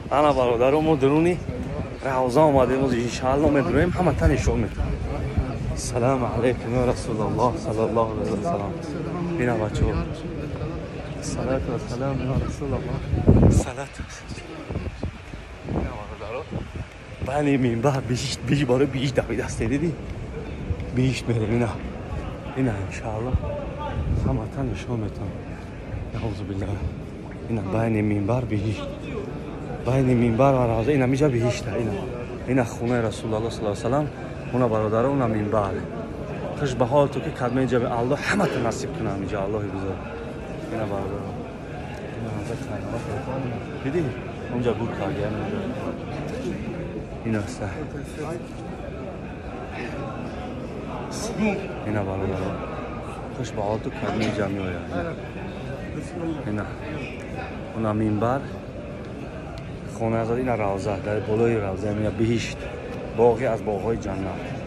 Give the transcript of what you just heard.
Ана бародаро, мо дуруни равза омадем, иншаалло медуроем, ҳама та нишон метам. Салому алайкум я Расулаллоҳ саллаллоҳу алайҳи васаллам. Бина бачаҳо. Салату вассалам я Расулаллоҳ. Салату. Бина бародаро. Бани минбар биҳишт, биҳишт барои биҳишт давидаст, дидӣ? Биҳишт мерем ина. Ина иншаалло ҳама та нишон метам. Наузу биллаҳ. Ина байни минбар биҳишт. Байни минбар ва равза ина миҷа биҳишта ина. Ина хонаи Расулаллоҳ саллаллоҳу алайҳи васаллам. Уна бародаро, уна минбар. Хуш ба ҳол ту ки кадмаи ҷами Аллоҳ ҳамата насиб кунам иҷа Аллоҳи бузург. Ина бародаро. Ина ҳазрат Пайғамбар. Дидӣ? Онҷа гур кард, ина аста. Ина бародаро. Хуш ба ҳол ту кадмаи ҷами ояд. Ина. Уна минбар. Хона ҳазрат ина равза, дар болои равза ина биҳишт. Боғе аз боғҳои ҷаннат.